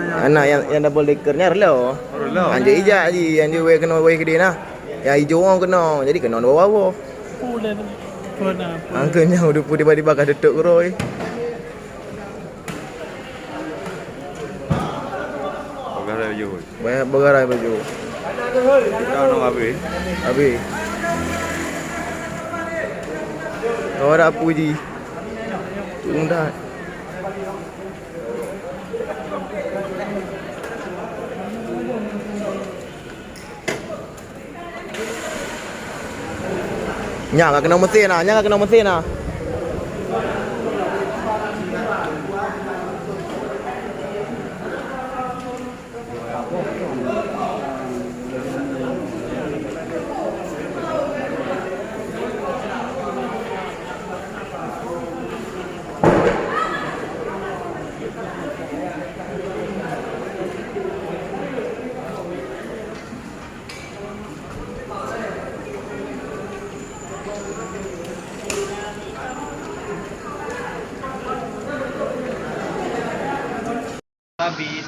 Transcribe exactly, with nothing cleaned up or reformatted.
Anak nyang, nyang double decker nyan reuloh. Reuloh. Anjeuk ijak ji, anjeuk wéh keunoe wéh keudeh na. Nyang ijo ngon keunoe, jadi keunoe dua boh. Uleh tu. Pun, ah, pun. Angkeu nyan udah pun tiba-tiba ka tutup keurôi. Bagarai baju. Banyak bagarai baju. Kita nak habis. Habis. Kau ada apa ji? Tunggu dah. Nyan ka keunoe meusén na, nyan ka keunoe meusén na. Habis.